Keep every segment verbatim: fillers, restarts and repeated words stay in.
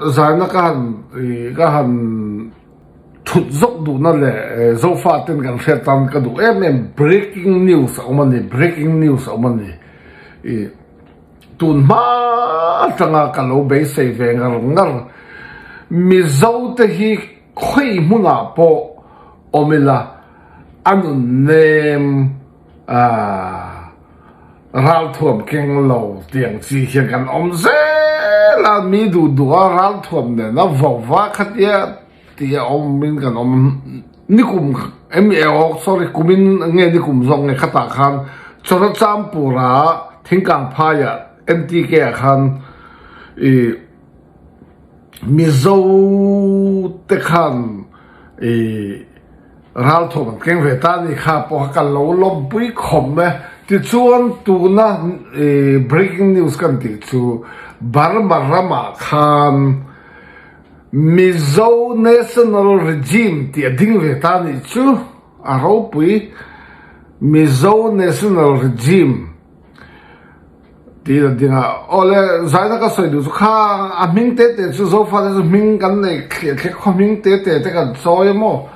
Zaina ka han, i, ka han thut zok duhna le, eh, Zofa ten kan hriat tan ka duh em em, breaking news a um a ni, breaking news a um a ni. I, tun hma aṭanga ka lo beisei ve ngar ngar. Mizote hi khawi hmunah pawh awm ila, a nunnem, a, ralthuam keng lo tiang chi hian kan awm zel a, mi duh duh a ralthuam nen a vova kha tia, tia awmin kan awm. Nikum, em, eh, oh, sorry, kumin nge nikum zawng nge khatah khan Churachandpur-a Thingkangphai-ah N T K-ah khan i Mizote khan i ralthuam an keng ve ta ni kha pawh kha kan lo lawmpui khawm e. Tichuan tuna, eh, breaking news kan tih chu Burma ramah khan Mizo National Regime tih a ding ve ta ni chu a ropui. Mizo National Regime tiin a ding a. Awle, zaina ka sawi duh chu kha, a hming tete chu Zofate chu hming kan nei thliah thliah khaw, hming tete te kan chawi a maw?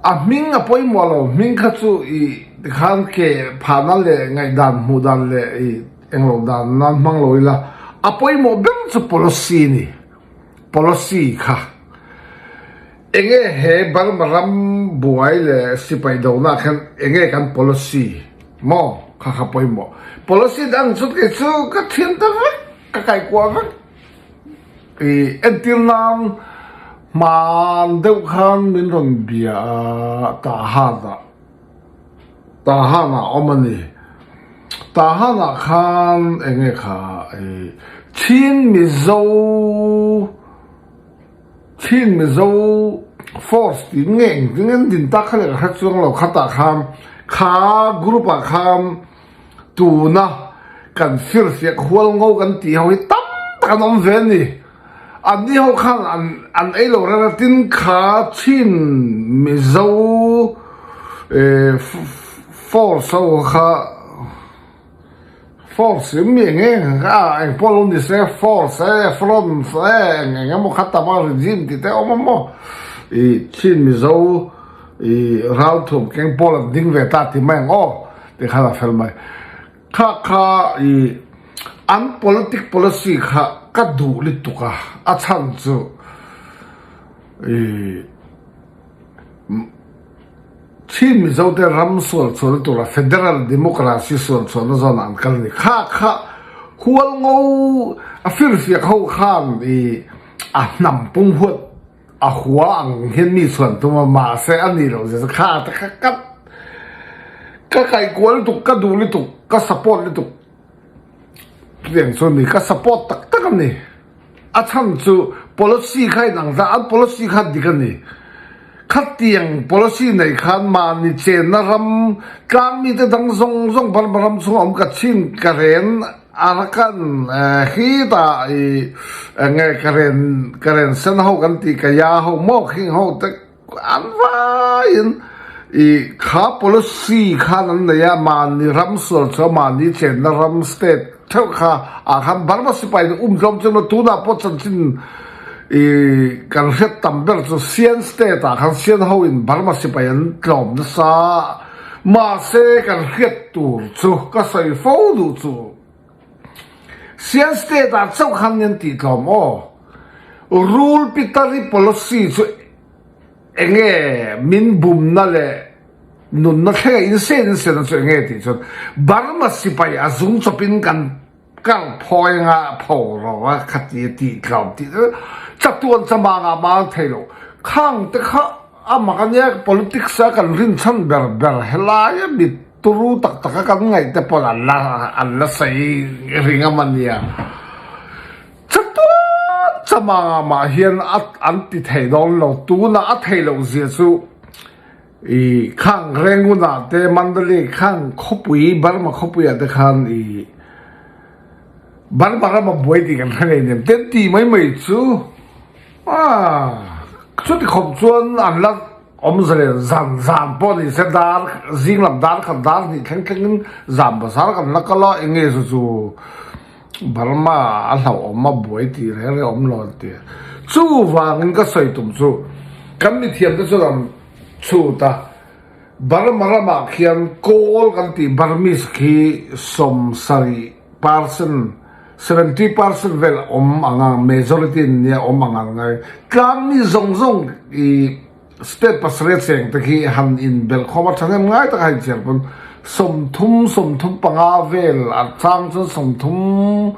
A hming a pawimawh lo, hming kha chu i tikhan ke phahna leh ngaihdan hmuh dan leh i englo dan nan hmang lo ila, a pawimawh ber chu policy ni. Policy kha. Enge he Burma ram buai leh sipai dona khan enge kan policy maw? Kha kha pawimawh. Policy dang chu kei chu ka thiam ta vek, ka kaikuah vek. I entir nan hman deuh khan min rawn bia a, Tahan-ah. Tahan-ah awm a ni. Tahan-ah khan enge kha, eh, Chin Mizo, Chin Mizo Force tih nge engtin nge an din ta kha leh ka hre chuang lo, khatah khan kha group-ah khan tuna kan firfiak hualngo kan tih ho hi tam tak an awm ve a ni. Anni ho khan an, an ei lo reng a, tin kha Chin Mizo, eh, f-, f-, Force ho kha, Force mi eng eng a, eng pawh lo ni se, Force e, Front e, eng eng emaw kha tama regime tih te awm a maw? I Chin Mizo i ralthuam keng pawl an ding ve ta ti mai ang aw, ti khan a fel mai. Kha kha i an politic policy kha ka duh lutuk a, a chhan chu i Chin Mizote ram sual chhuahna tura federal democracy sual chhuahna zawn an kal ni. Kha kha hualngo a firfiak ho khan i a hnam pung huat a hua ang hian mi chhuan tum a, mahse a nih loh zia chu kha te kha ka, ka kaikuah lutuk, ka duh lutuk, ka support lutuk. Tiang chu ni, ka support tak tak a ni. A chhan chu policy kha in ang ta, an policy kha dik a ni. Khatiang policy nei khan mahni chenna ram, tlangmite dang zawng zawng Burma ram chhunga awm Kachin, Karen, Arakan, eh, khita i, eh, nge Karen, Karen sen ho kan tih, Kaya ho, Mawkhing ho te, an vaiin i kha policy khan an nei a, mahni ram sual chhuah, mahni chenna ram state theuh kha a khan Burma sipai in um tlawm chem lo. Tunah pawh chanchin i kan hriat tam ber chu Shan state-ah khan Shan ho in Burma sipai an tlawm nasa. Mahse, kan hriat tur chu ka sawi fo duh chu Shan state-ah chauh khan an tih tlawm aw. Rule pitari policy chu enge min bumna leh nunna thlenga insen insenna chu enge tih chuan Burma sipai a zung chawpin kan kar phawi anga pho ro a kha ti tih tlawm tih chu chatuan chamang a mang thei lo. Khang te kha amah ka nia, politics-a kan rinchhan ber ber, helaia mi turu tak taka kan ngaih te pawn an la, an la sawi ring a mania. Chatuan chamang amah hian a, an ti thei dawn lo, tuna a thei loh zia chu i khang Rangoon-ah te, Mandalay khang khawpui, Burma khawpuiah te khan i Burma rama buai tih kan hre ngei nem ten tih mai mai chu. A, chuti khawp chuan an la awm zalen zan zan pawh ni se, dar, zing lam dar khat dar hnih thleng thlengin zan bazar kan la kal a, eng nge chu chu Burma a hlauhawm a buai ti rere awm lo an ti. Chuvangin ka sawi tum chu kan mithiam te chu lam chu ta. Burma ramah khian Kawl kan tih Burmese khi sawmsarih percent, seventy percent vel awm ang a, majority nia awm ang a ngai. Tlangmi zawng zawng i state pasarih cheng te khi han inbelh khawm a, ṭhahnem ngai tak a han chiar pawn sawmthum, sawmthum panga vel a chang chuan sawmthum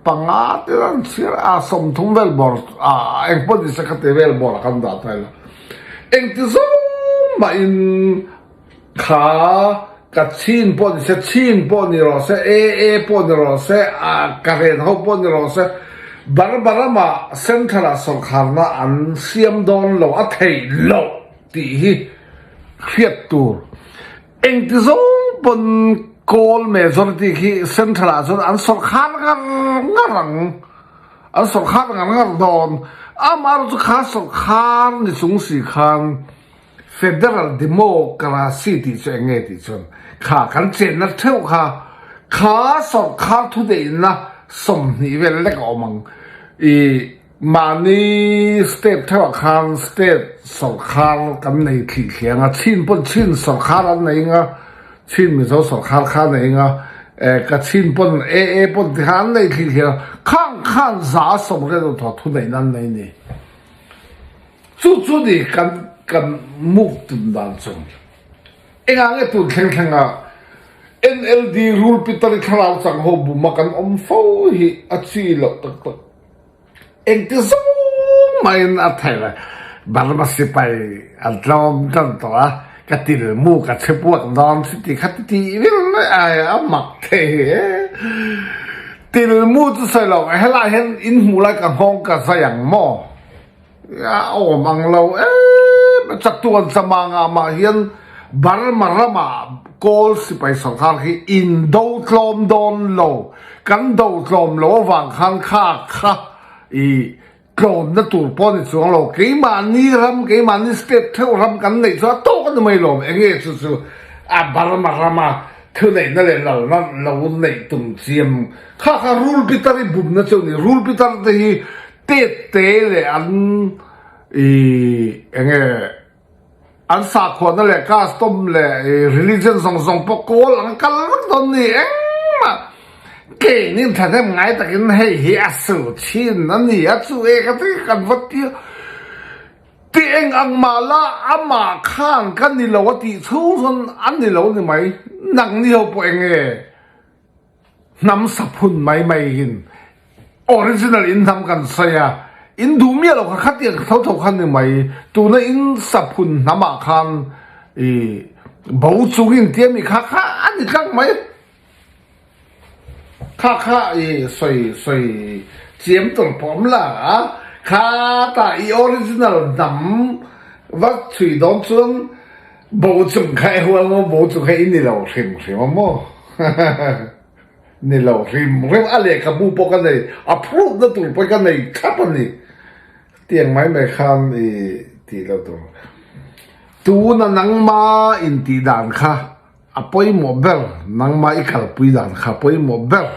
panga te an chhiar a, sawmthum vel bawr a, eng pawh ni se khati vel bawr a kan dah ta ila. Engti zawng mahin kha Kachin pawh ni se, Chin pawh ni rawh se, A A pawh ni rawh se, a, Karen ho pawh ni rawh se, Burma rama central-a sawrkharna an siam dawn lo a theih loh tih hi hriat tur. Engti zawng pawn Kawl majority khi central-ah chuan an sawrkhar ngar ngar ang, an sawrkhar ngar ngar dawn. Amaherawhchu kha sawrkhar ni chung si khan federal democracy tih chu eng nge tih chuan kha kan chenna theuh kha, kha sawrkhar thuneihna sawmhnih vel lek a awm ang. I, mahni state theuhah khan state sawrkhar kan nei thlih thliang a, Chin pawn Chin sawrkhar an nei ang a, Chin Mizo sawrkhar kha nei ang a, eh, Kachin pawn A A pawn ti khan an nei thlih thliang a, khang khan za sawmriat thaw thuneihna an nei ni. Chu chu ni kan, kan muk tum dan chu. Engang nge tun thleng thleng a N L D rule pitari thlarau chang ho buma kan awm fo hi a chi loh tak tak. Engti zawng mahin a thei lai. Burma sipai an tlawm tan tawh a, ka til mu ka chhe puak dawn si ti kha ti vil mai ai a mak thei e. Til mu chu sawi lo, helai hian in hmuh lai ka nghawng ka zai ang maw? A awm ang lo em, chatuan chamanga mah hian Burma rama Kawl sipai sawrkar hi in do tlawm dawn lo, kan do tlawm lo avang khan kha kha i tlawmna tur pawh ni chuang lo, keimahni ram, keimahni state theuh ram kan neih chu a tawk a ni mai lawm, eng nge chu chu a Burma rama thuneihna leh lalna lo neih tum chiam kha kha rule pitari bumna chu ni, rule pitar te hi Tet te leh an, i, eng nge, an sakhuana leh custom leh, i, religion zawng zawng pawh Kawl an kal vak dawn ni engmah. Keinin ṭhahnem ngai takin hei hi a su chin a ni a chu e ka ti kan va tia. Ti eng ang mah la, amah khan ka ni lo a tih chhung chuan a ni lo ni mai. Nangni ho pawh eng nge? Hnam saphun mai mai in original in hnam kan sawi a, in duh miah lo kha khatiang tho tho kha ni mai. Tuna in saphun hnamah khan i bo chung in tia mi kha kha a ni tlang mai. Kha kha i sawi, sawi chiam tur pawm la a, kha ta i original hnam va chhui dawn chuan bo chung kha e hual maw, bo chung kha i ni lo hrim hrim a maw? Ni lo hrim hrim a, lehkhabu pawh ka nei, a proof na tur pawh ka nei thlap a ni. Tiang mai mai khan i tih lo tur. Tuna nangma in tih dan kha a pawimawh ber, nangma i kalpui dan kha pawimawh ber.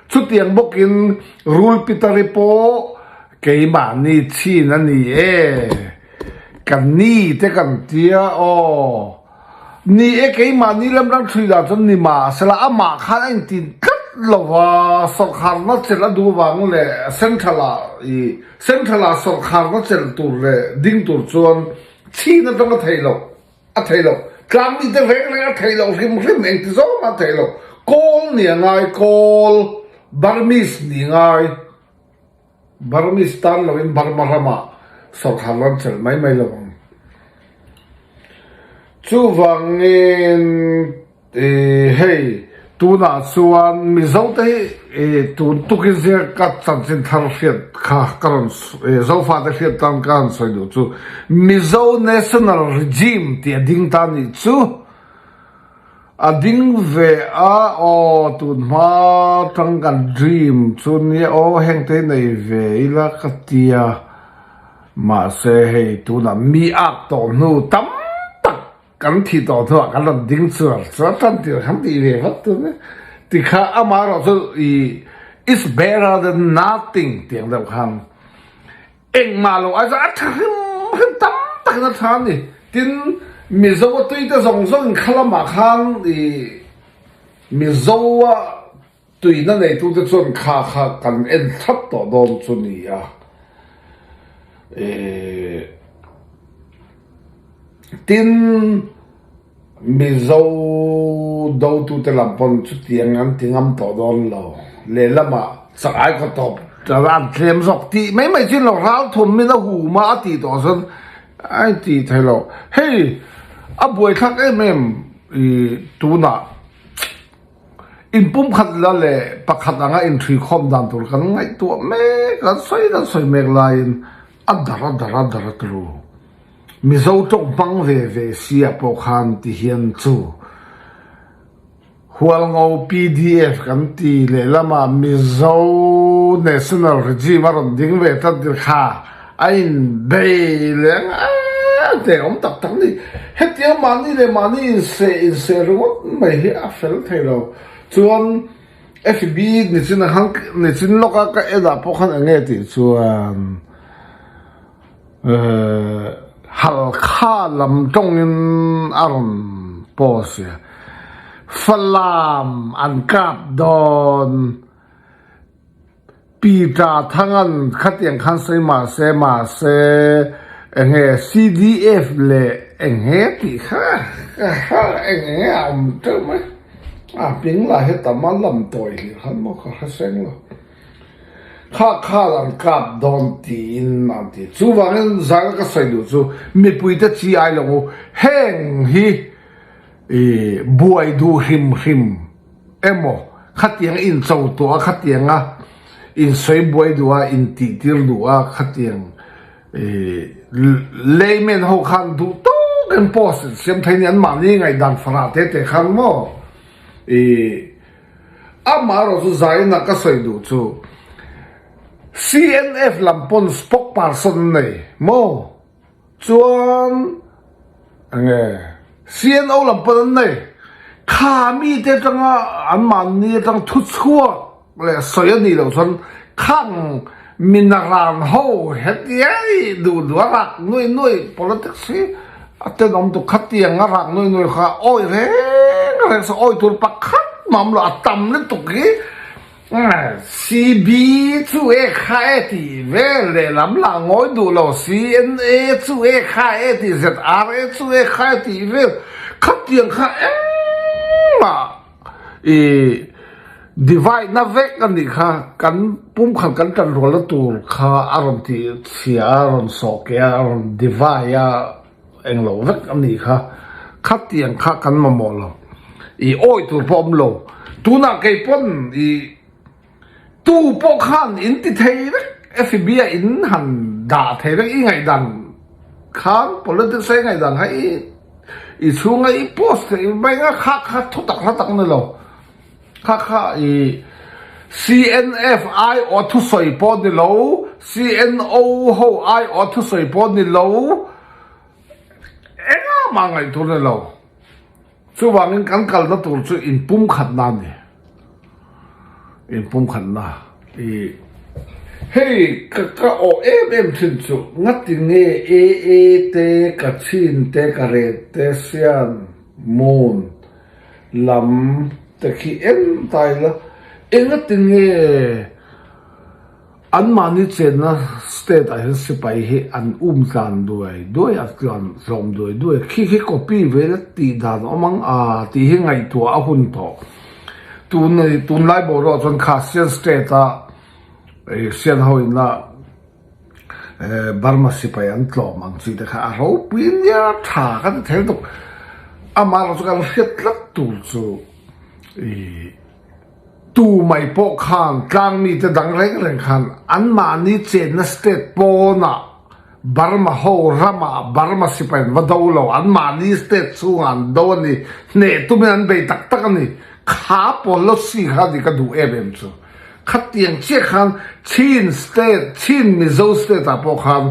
Chutiang bawkin rule pitari pawh keimahni chin a ni e, kan ni te kan tia aw. Ni e, keimahni lam ram thui dan chuan ni mah sela, amah khan a intin tlat lo va, sawrkharna chelh a duh vang leh central-a i, central-a sawrkharna chelh tur leh ding tur chuan chin aṭang a thei lo, a thei lo. Tlangmi te reng reng a thei lo, hrim hrim engti zawng a thei lo. Kawl ni a ngai, Kawl, Burmese ni ngai. Burmese tan lovin Burma rama sawrkar lam chelh mai mai lo ang. Chuvangin, eh, hei, tunah chuan Mizo te hi, eh, tun tukin zinga ka chanchin thar hriat kha ka rawn s-, eh, Zofa te hriat tan ka rawn sawi duh chu Mizo National Regime tih a ding ta nih chu. A ding ve a, aw, tun hma tang kan dream chu nia, aw, heng te nei ve ila ka tia. Mahse, hei, tuna mi ak tawh hnu tam tak kan thih tawh hnuah kan rawn ding chuar chuar tan tir han tih ve vat tu ni. Tikha amaherawhchu i It's better than nothing tiang deuh khan engmah lo a, a ṭha hrim hrim tam takin a ṭha ni. Tin, Mizo a tuite zong zong in khalamah khan i Mizo a tuina neitute chuan kha kha kan en thlap tawh dawn chu ni a. Eh, tin, Mizo dotute lam pawn chutiang an ti ngam tawh dawn lo. Lehlamah chakai kawtawp an tlem zawk tih mai mai chin lo, ralthumin a hum a, a tih tawh sawn a intih thei lo. Hei, a buaithlak em em i tunah inpumkhat la leh pakhat anga inṭhikhawm dan tur kan ngaihtuah mek, kan sawi, kan sawi mek laiin a dar, a dar, a dar a tlu. Mizo ṭawng hmang ve ve si a pawh khan ti hian chu Hualngo P D F kan ti leh lamah Mizo National Regime a rawn ding ve ta tir kha a inbei leng a te awm tak tak ni. Hetiang mahni leh mahni inseh, inseh ringawt mai hi a fel thei lo. Chuan F B nichin a hang, nichin lawka ka en ah pawh khan eng nge tih chuan, eh, Halkha lam ṭawngin a rawn post a. Falam an kap dawn. Peter Thangan khatiang khan sawi mah se, mah se, eng nge C D F leh eng nge tih kha, eng nge a awm teuh mai. A ping lah hi tam a, lam tawi hlir khan maw ka hre seng lo. Kha kha an kap dawn tiin an ti. Chuvangin zaina ka sawi duh chu mipuite chi ai lo u. Heng hi i buai duh hrim hrim emaw, khatiang incho tawh a, khatianga insawi buai duh a, intihtir duh a, khatiang, eh, layman ho khan duh tawkin post siam thei ni, anmahni ngaihdan farah te te khan maw. Eh, amaherawhchu zaina ka sawi duh chu C N F lam pawn spokesperson nei maw. Chuan, eng nge, C N O lam pawn an nei. Kha mite aṭanga anmahni aṭang thuchhuak leh sawi a nih loh chuan khang mina ran ho hetiai duh duh a rak nuai nuai politics hi a tenawm tu khatianga rak nuai nuai kha awi reng reng saw, awi tur pakhat mah awm lo, a tam lutuk hi. C B chu e kha e tih vel leh lam lah ngawi duh lo, C N A chu e kha e tih, Z R A chu e kha e tih vel khatiang kha engmah i divide na vek a nih kha, kan pumkhat kan ṭanrualna tur kha a rawn tihchhia a, a rawn sawhkeh a, a rawn divide a, englo vek a nih kha, khatiang kha kan mamawh lo. I awi tur pawh awm lo. Tunah kei pawn i tu pawh khan in ti thei vek, F B a in han dah thei vek, i ngaihdan khan, politics a i ngaihdan kha i, i chhunga i post thei mai nga kha, kha thutak hla tak ni lo. Kha kha i C N F aiawh thusawi pawh ni lo, C N O ho aiawh thusawi pawh ni lo. Engah mah ngaihtuah ni lo. Chuvangin kan kalna tur chu inpumkhatna a ni. Inpumkhatna. I, hei, ka, ka awh em em ṭhin chu, ngatinge A A te, Kachin te, Karet te, Sian, Mun lam te khi en ta ila, engatinge anmahni chenna state-ah hian sipai hi an um tlan duai duai, a tlan hlawm duai duai. Khi khi copy ve la tih dan awm ang a tih hi ngaihtuah a hun tawh. Tun, tunlai boruak chuan kha Sian state-a, eh, Sian ho in la, eh, Burma sipai an tlawm ang chi te kha a ropui nia ṭha ka ti thei lutuk. Amaherawhchu kan hriat tlat tur chu, eh, tu mai pawh khan tlangmite dang reng reng khan anmahni chenna state pawnah Burma ho ramah Burma sipai an va do lo, anmahni state chhungah an do a ni, hneh tumin an bei tak tak a ni. Kha policy kha ni ka duh em em chu. Khatiang chiah khan Chin state, Chin Mizo state-ah pawh khan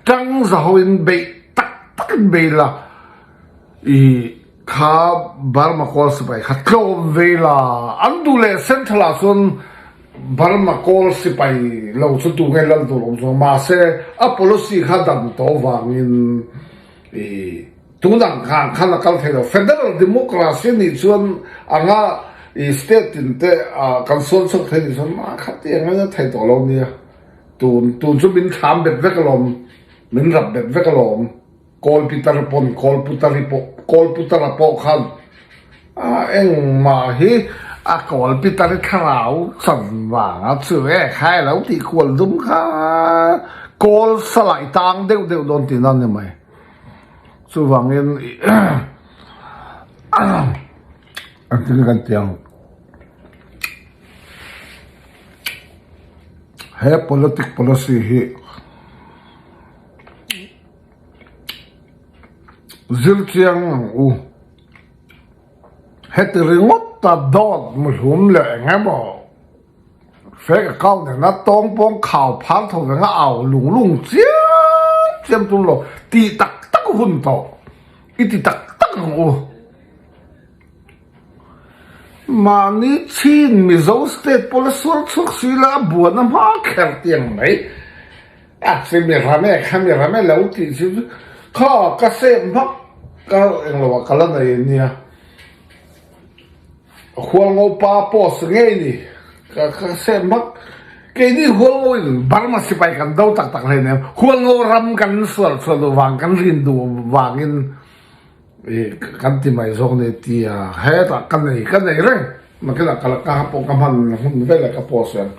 ṭangza hoin bei tak takin bei la. I kha Burma khual sipai kha tlawm ve la, an duh leh central-ah chuan Burma Kawl sipai lo chu tu nge lal tur awm chuan, mahse, a policy kha dan tawh vangin, i, tun ang khan khan a kal thei lo. Federal democracy nih chuan anga, i, state tin te, a, kan sawn chhawk thei nih chuan, a, khatiang a thei tawh lo nia. Tun, tun chu min thlam bet vek alawm, min rap bet vek alawm. Kawlpitari pawn, Kawlputari pawh, Kawlputara pawh khan, a, engmah hi a Kawlpitari thlarau chan vanga chu e khai lo tih kual dum kha, Kawl salai tang deuh deuh dawn tihna a ni mai. Chuvangin, i, a, tin kan tiang, he politic policy hi zir chiang ang u. Heti ringawt ta dawt muhlum leh eng emaw fake account nena tawng pawng khau phar tho venga au lung lung chiam chiam tum lo, tih tak tak hun tawh i ti tak tak ang u. Mahni Chin Mizo state pawh la sual chhuak si la, a buan a hma kher tiang mai. A, chu mi ram e, kha mi ram e lo tih chu kha ka sep hmak, ka englo a ka la nei nia. Hualngo pa post ngei ni, ka, ka sep hmak. Keini Hualngo in Burma sipai kan do tak tak hlei nem. Hualngo ram kan sual sual duh vang, kan rin duh vangin, i, kan ti mai zawk ni tia, heta ka nei, ka nei reng. Makila ka la ka hapo ka hman hun vela ka post reng.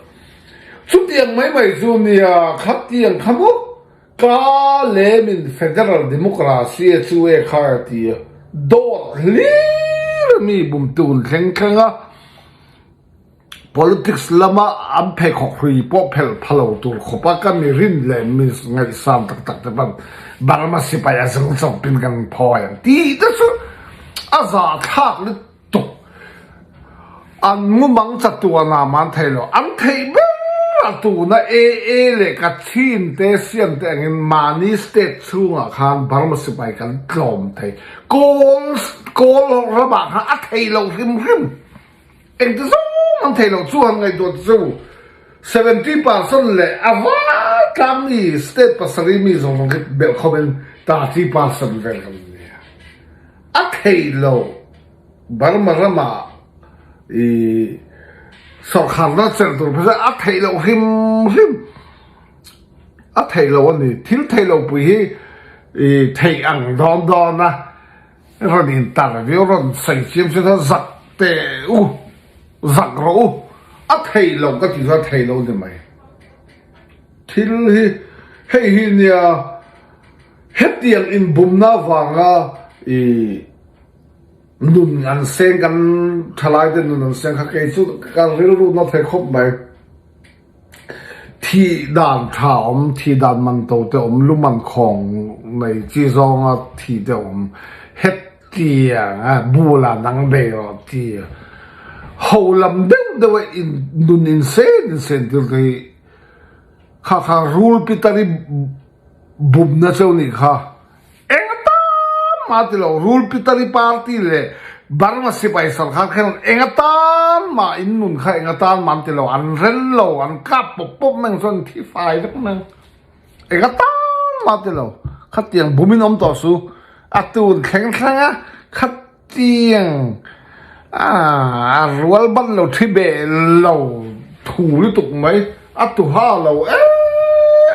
Chutiang mai mai chu nia, khatiang kha maw? Ka lemin federal democracy chu e kha tia dawt hlir mi bum tun thleng thleng a, politics lama an pheikhawk hrui pawh phelh pha lo tur khawpa ka mi rin leh mi ngaihsan tak tak te pan Burma sipai a zung chawpin kan phawi ang tih te chu a zahthlak lutuk. An ngumang chatuana man thei lo, an theih ber a tuna A A leh ka Chin te siam te angin mahni state chhungah khan Burma sipai kan tlawm thei. Kawl, Kawl ramah khan a theih lo hrim hrim. Engti zawng an theih lo chu han ngaihtuah chu seventy percent leh a vai tlang mi state pasari mi zawng zawng hi belh khawmin thirty percent vel kan nia. A theih lo Burma rama i sawrkharna cher tur phesa a theih lo hrim hrim. A theih lo a ni, thil theih lo pui hi i theih ang dawn dawn a. Rawn interview, rawn sawi chiam chiam a, zak teh u, zak rawh u. A theih lo ka ti kha, theih lo ni mai. Thil hi, hei hi nia, hetiang inbumna vanga i nun an seng kan, ṭhalai te nun an seng kha kei chu ka rilru na thei khawp mai. Thih dan ṭha awm, thih dan man to te awm, lu man khawng nei chi zawnga thih te awm, hetianga bula nang bei rawh tia ho lam deuh deuh a in, nun insen insen tir te hi kha kha rul pitari bumna cheu nih kha. Eng atan mah ti lo, rul pitari party leh Burma sipai sawrkar khen eng atan mah in nun kha, eng atan mah an ti lo, an rel lo, an kap pawp pawp meng chuan thi fai vek meng. Eng atan mah ti lo, khatiang bumin awm tawh su, a tun thleng thleng a, khatiang, a, a rual ban lo, thi beh lo, thu lutuk mai, a tu ha lo, e,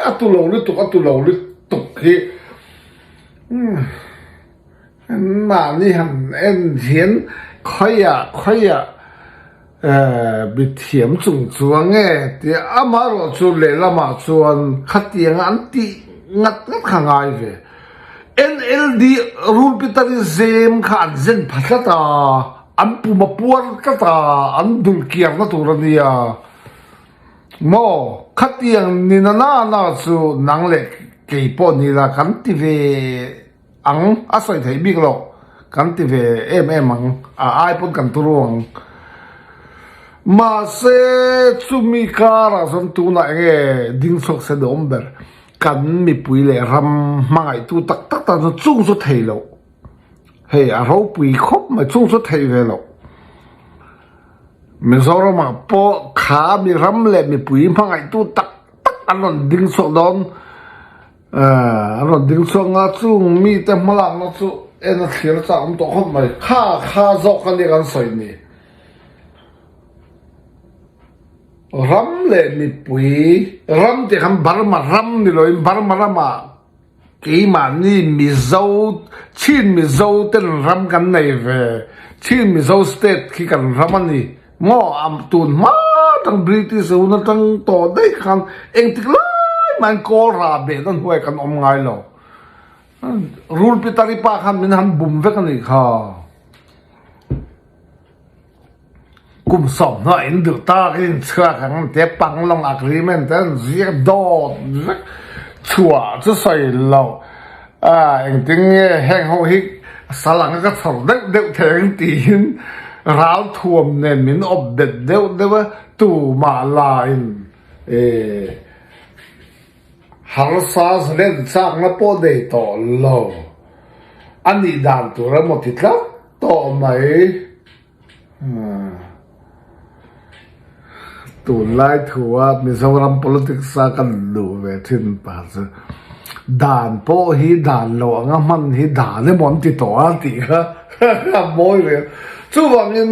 a tu lo lutuk, a tu lo lutuk hi. Hmm. Mahni han en hian khawiah, khawiah, eh, mithiam chung chuang nge tia, amaherawhchu lehlamah chuan khatianga an tih ngat ngat kha ngai ve. N L D rul pitari zem kha an zen pha tlat a, an pum a puar tlat a, an dul kiarna tur a nia. Maw, khatiang ni na na na chu nang leh kei pawh ni la kan ti ve ang, a sawi theih bik lo, kan ti ve em em ang, a ai pawn kan tu ruang. Mahse, chumi karah sawn tunah enge ding chhuak se dawm ber, kan mipui leh ram hmangaihtu tak tak tak chu chung chu thei lo. Hei, a ropui khawp mai, chung chu thei ve lo. Mizoramah pawh kha mi ram leh mipui hmangaihtu taktak an rawn ding chhuak dawn. Eh, an rawn ding chhuak nga chung mite hmalakna chu en a thlir chak awm tawh khawp mai. Kha kha zawk a nih kan sawi ni. Ram leh mipui, ram tih khan Burma ram ni loin Burma ramah keimahni Mizo, Chin Mizo ten ram kan nei ve. Chin Mizo state khi kan ram a ni. Maw, am tun hma tang British hun aṭang tawh daih khan engtik lai mahin Kawl ra behna hnuai kan awm ngai lo. Rulpitari pa khan min han bum vek a nih kha. Kum sawm hnuah in duh tak in chhuak ang te, Panglong Agreement te an ziak dawt vek, chhuah chu sawi lo. A, engtin nge heng ho hi salang ka chhawr deuh deuh thei ang tiin ralthuam nen min awp bet deuh deuh a, tumah la in, e, harsa zalen chakna pawh nei tawh lo. A nih dan tur emaw ti tlat tawh mai. Hmm. Tunlai thu a Mizoram politics a kan duh ve ṭhin pa chu, dan pawh hi dan lo anga hman hi dan emaw an ti tawh a tih kha a mawi ve. Chuvangin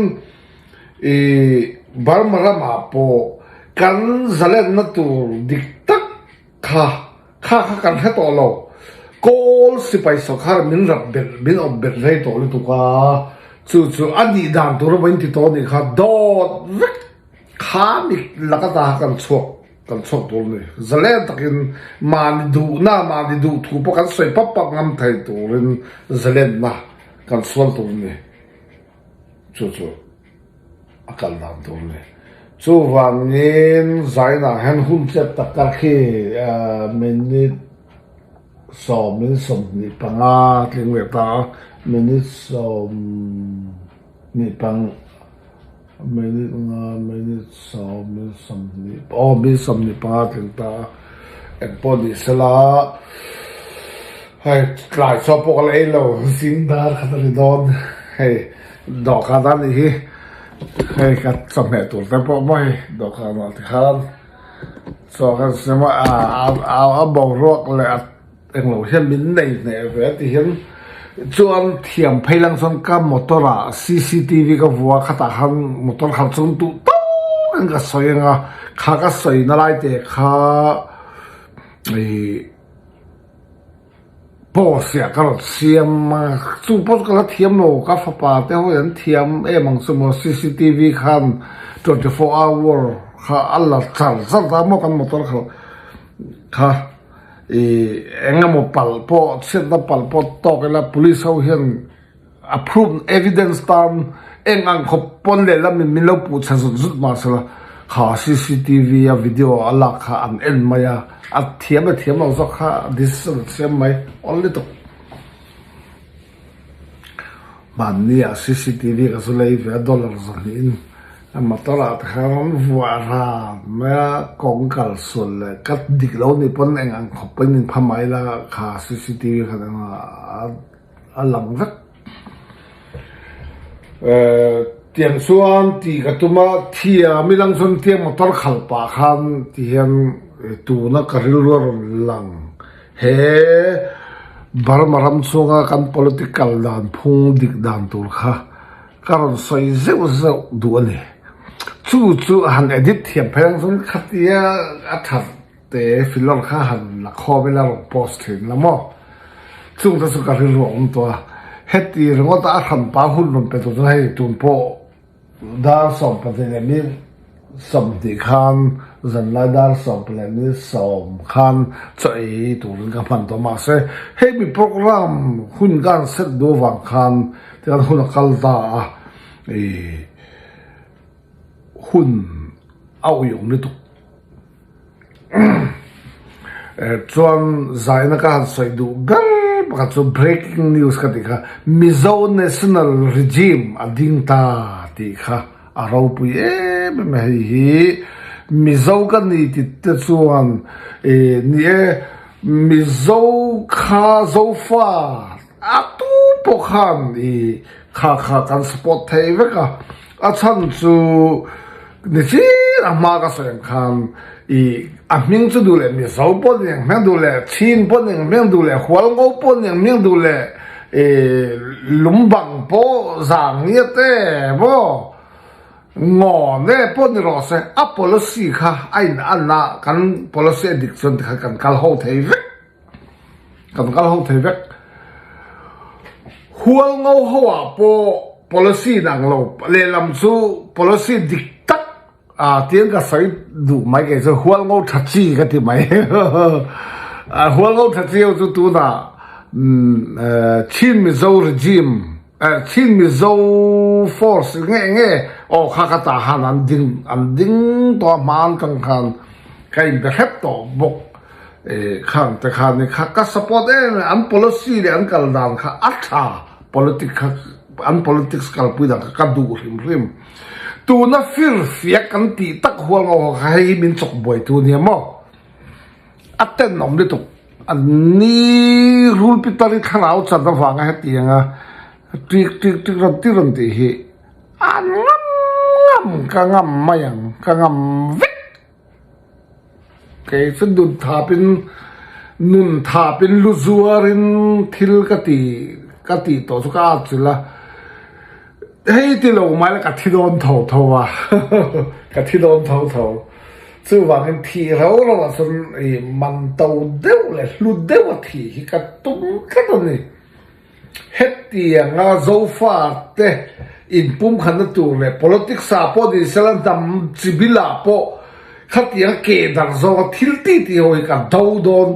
i Burma ramah pawh kan zalenna tur dik tak kha, kha kha kan hre tawh lo. Kawl sipai sawrkar min rap ber, min awp ber rei tawh lutuk a. Chu chu a nih dan tur emaw in ti tawh a nih kha, dawt vek kha mi lak ata kan chhuak, kan chhuak tur ni. Zalen takin mahni duhna, mahni duh thu pawh kan sawi pap pap ngam thei turin zalenna kan sual tur ni. Chu chu a kal dan tur ni. Chuvangin zaninah hian hun chet tak kar khi, ah, minute sawm min sawmhnih panga tling ve ta, minute sawmhnih pang, minute nga, minute sawm, minute sawmhnih, aw, minute sawmhnih panga tling ta. Engpawh ni sela, hei, tlai chhuah pawh ka la ei lo, zing dar khat a ni dawn. Hei, dawhkan a nih hi. Hei, ka chawhmeh tur te pawh maw hei, dawhkan ah ti khan. Chuan kan sim a, a, a, a boruak leh a englo hian min nei hneh ve a ti hian. Chuan thiam phei lang chuan ka motor ah C C T V ka vuah a, khatah khan motor khalh chuan duh tawkin ka sawi ang a, kha ka sawina lai te kha, i, post ah ka rawn siam a, chung post ka la thiam lo, ka fapa te ho an thiam em ang chu maw, C C T V khan twenty four hour kha a la char char ta maw kan motor kha, kha, i, engemaw palh pawh, chhiatna palh pawh tawk ila police ho hian a proof evidence tan eng ang khawp pawn leh la min, min lo puh chhe zut zut mah sela, kha C C T V a video a lak kha an en mai a, a thiam leh thiam lo zawk kha decision a siam mai awl lutuk. Mahni ah C C T V ka zu lei ve a, dollar zahnih in a motor ah te khan an vuah ran mai a, kawng kal sual leh ka dik lo ni pawn eng ang khawp pawn in pha mai la, kha C C T V khan eng a, a lang vek. Eh, tiang chuan tih ka tum a, thiam i lang chuan tiang motor khalh pah khan ti hian, eh, tuna ka rilru a rawn lang. He Burma ram chhunga kan political dan phung dik dan tur kha ka rawn sawi zeuh zeuh duh a ni. Chu chu han edit thiam phei ang chuan khatia a ṭhat te filler kha han la khawm ila rawn post ṭhin la maw. Chungte chu ka rilru a awm tawh a. Heti ringawt a hranpa hun rawn pe tur chuan hei tun pawh dar sawm pahnih leh minute sawmhnih khan, zanlai dar sawm pahnih leh minute sawm khan chaw ei turin ka hman tawh. Mahse, hemi program hun kan set duh avang khan, tiang hun a kal ta a, i, hun a uiawm lutuk. Eh, chuan zaina ka han sawi duh ber pakhat chu breaking news ka tih kha, Mizo National Regime a ding ta tih kha a ropui em em a. Hei hi Mizo ka ni tih te chuan, eh, ni e, Mizo kha Zofa a tu pawh khan i kha kha kan support thei vek a, A chhan chu nichiin a hma ka sawi ang khan, i, a hming chu duh leh Mizo pawh ni ang hmang, duh leh Chin pawh ni ang hmang, duh leh Hualngo pawh ni ang hmang, duh leh, i, Lumbang pawh, Zangngia te maw, Ngaw ne pawh ni rawh se, a policy kha a in a na, kan policy a dik chuan tikhan kan kal ho thei vek. Kan kal ho thei vek. Hualngo ho ah pawh policy in ang lo, lehlam chu policy dik tak, a, tiang ka sawi duh mai kei chu, Hualngo ṭha chi ka ti mai. A, Hualngo ṭha chi ho chu tuna, mm, eh, Chin Mizo regime, eh, Chin Mizo force nge nge, aw, kha ka ta han an ding, an ding tawh a hma an kang khan ka inbe hrep tawh bawk. Eh, khang te khan ni kha ka support em, an policy leh an kal dan kha a ṭha, politic kha, an politics kalpui dan kha ka duh hrim hrim. Tuna fir fiak kan tih tak Hualngo ho kha hei hi min chawk buai tu nia maw? A tenawm lutuk. An ni rulpi tari thlarau channa vanga hetianga tik tik tik ran ti ran tih hi an ngam ngam, ka ngam mai ang, ka ngam vek. Kei chu nun thapin, nun thapin lu zuarin thil ka ti, ka tih tawh chu ka at chilh a. Hei ti lo mai la ka thi dawn tho tho a. Ka thi dawn tho tho. Chuvangin thih rau rau ah chuan i man to deuh leh hlu deuh a thih hi ka tum tlat a ni. Hetianga Zofa te inpumkhatna tur leh politics-a pawh ni sela, hnam chibilah pawh khatiang ke dar zawnga thil titi ho hi ka do dawn.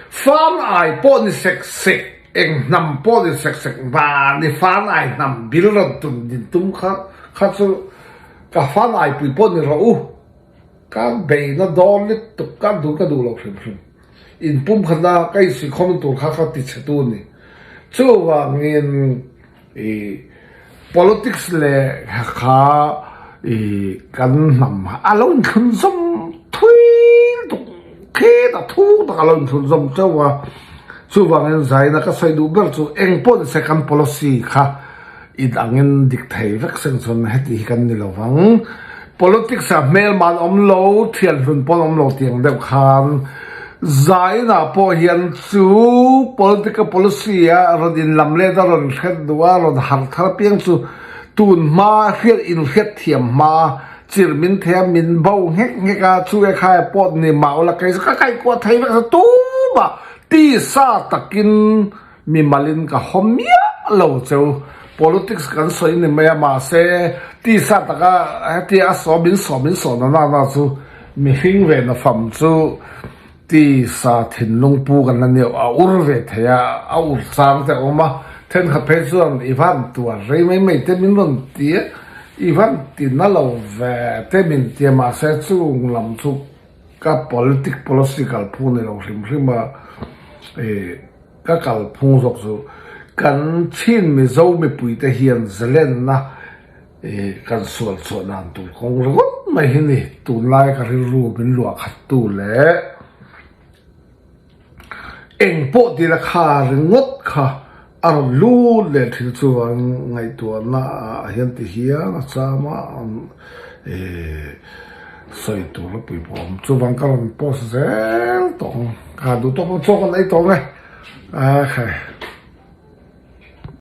Fan ai pawh ni sek sek, eng hnam pawh ni sek sek, mahni fan ai hnam bil rawn tun din tum kha, kha chu ka fan ai pui pawh ni rawh u. Ka beina dawn lutuk, ka duh, ka duh lo hrim hrim. Inpumkhatna ka insikhawm tur kha ka tichhe tu ni. Chuvangin, i, politics leh kha, i, kan hnam a lo inthlunzawm thui lutuk, khi ta thu tak a lo inthlunzawm chauh a. Chuvangin zaina ka sawi duh ber chu eng pawh ni se kan policy kha in angin dik thei vek seng chuan heti hi kan ni lo vang. Politics-a hmelma an awm lo, thianhlun pawh an awm lo tiang deuh khan, zainah pawh hian chu political policy-a rawn inlam let a, rawn hriat duh a, rawn harh thar apiang chu tun hma hriat, inhriat thiam hma chirh min thei a, min bo nghek nghek a, chu e kha e pawh ni mah ula, kei chu ka kaihkuah thei vek chu tumah tisa takin mimalin ka haw miah lo cheu. Politics kan sawi ni mai a, mahse, tisa taka heti a sawm in sawm in sawm na na na chu mihring ve na fam chu tisa thinlung pu kan la ni a, a ur ve thei a, a ur chang te a awm a. Thenkhat phei chuan i van tuar rei mai mai te min rawn ti a, i van ti na lo ve te min ti a, mahse, chung lam chu ka politic policy kalphung ni lo hrim hrim a, eh, ka kalphung zawk chu kan Chin Mizo mipuite hian zalenna, eh, kan sual chhuah nan tur kawng ringawt mai hi ni. Tunlai ka rilru min luah khat tu leh eng pawh tila kha ringawt kha a rawn lut leh ṭhin chuvang ngaihtuahna ah hian ti hian a chama an, eh, sawi tur a pui pawh awm chuvang ka rawn post zel tawh ang. Ka duh tawk ang chawk a nei tawh ang e. A kha.